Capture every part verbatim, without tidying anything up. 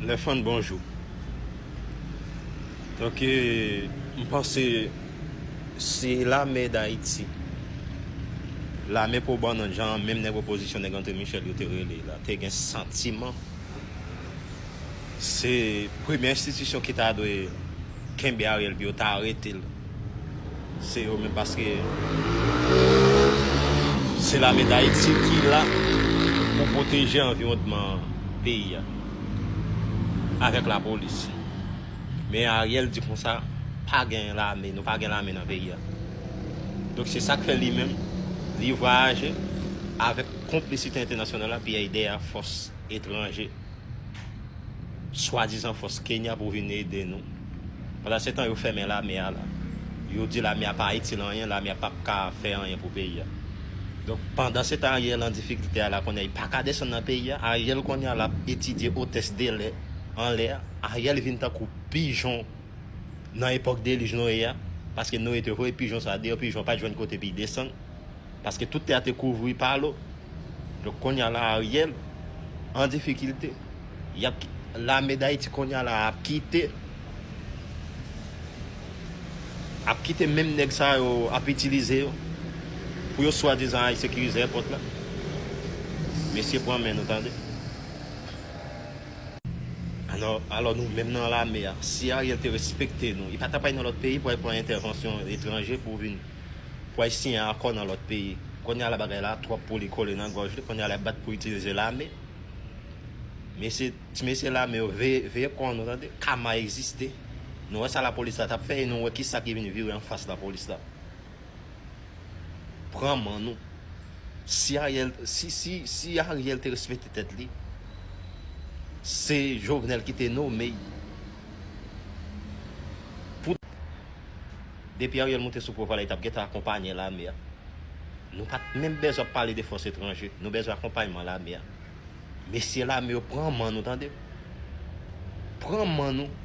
Lèfan, bonjou. Donk, eh, m panse si lame Dayiti, lame pwobannan, jan menm nèg opozisyon, nèg André Michel yo te rele la, te gen santiman, se premye enstitisyon ki ta dwe kenbe Ariel pou yo ta arete l. Se yo menm, paske se lame Dayiti ki la pou pwoteje anviwònman peyi a avèk lapolis. Men Ariel di konsa, pa gen lame, nou pa gen lame nan peyi a. Donk se sa k fè li menm, li vwayaje avèk konplisite entènasyonal la, pi ay dèyè fòs etranje, swadizan fòs Kenya pou vin ede nou. Pandan se tan yo fèmen lame a la. Yo di lame a pa itil anyen, lame a p ap ka fè anyen pou peyi a. Donk pandan se tan Ariel an difikilte a la, kounye a li pa ka desann nan peyi a. Ariel kounye a l ap etidye otès de lè anlè a. Ariel vin tankou pijon nan epòk delij Noye a, paske Noye te voye pijon sa deyò, pijon pa t jwenn kote pou l desann. Paske tout tè a te kouvri pa lo. Donk kounye a la Ariel an difikilte. Y ap, lame Dayiti kounye a la ap kite, ap kite menm nèg sa yo ap itilize yo pou yo swadizan al sekirize èpòt la. Mesye pran men nou tande. Alò, alò nou menm nan lame a, si Ariel te respekte nou, li pa t ap al nan lòt peyi pou al pran entèvansyon etranje pou vin, pou al siyen akò nan lòt peyi. Kounye a la bagay la twòp pou li kole nan gòj li, kounye a la ap bat pou itilize lame. Mesye, ti mesye lame yo, veye, veye kò nou tande, kama egziste. Nou wè sa lapolis la t ap fè e nou wè kisa ki vin vire anfas lapolis la. Pran man nou. Si Ariel, si, si, si Ariel te respekte tèt li, se Jovenel ki te nome l. Pou, depi Ariel monte sou pouvwa la, li t ap gentan akonpaye lame a. Nou pa t menm bezwen ap pale de fòs etranje, nou bezwen akonpayman lame a. Mesye lame yo, pran man nou tande. Pran man nou.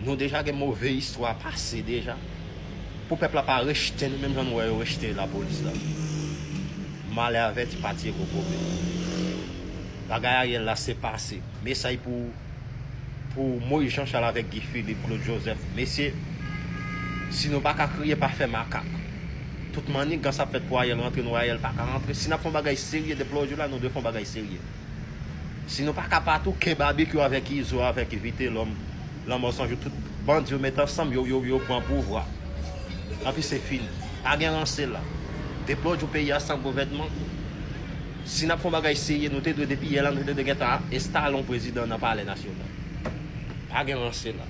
Nou deja gen move istwa pase deja. Pou pèp la pa rejte nou menm jan nou wè yo rejte lapolis la. Malè avèti pa tiye kokobe. Bagay Ariel la se pase. Mesaj pou, pou Moïse Jean Charles avèk Guy Philippe, Claude Joseph. Mesye, si nou pa ka kriye, pa fè makak. Tout manigans ap fèt pou Ariel rantre, nou Ariel pa ka rantre. Si n ap fè yon bagay serye depi lòt jou la, nou dwe fè yon bagay serye. Si nou pa ka pa tou kenbe Babekyou avèk Izo, avèk Vitelòm, Lanmò San Jou, tout bandi yo met ansanm, yo, yo, yo pran pouvwa. Anpi se fini. Pa gen ranse la. Depi lòt jou peyi a san gouvènman. Si n ap fè yon bagay serye, nou te dwe depi yè la, nou te dwe gentan enstale yon prezidan nan Palè Nasyonal. Pa gen ranse la.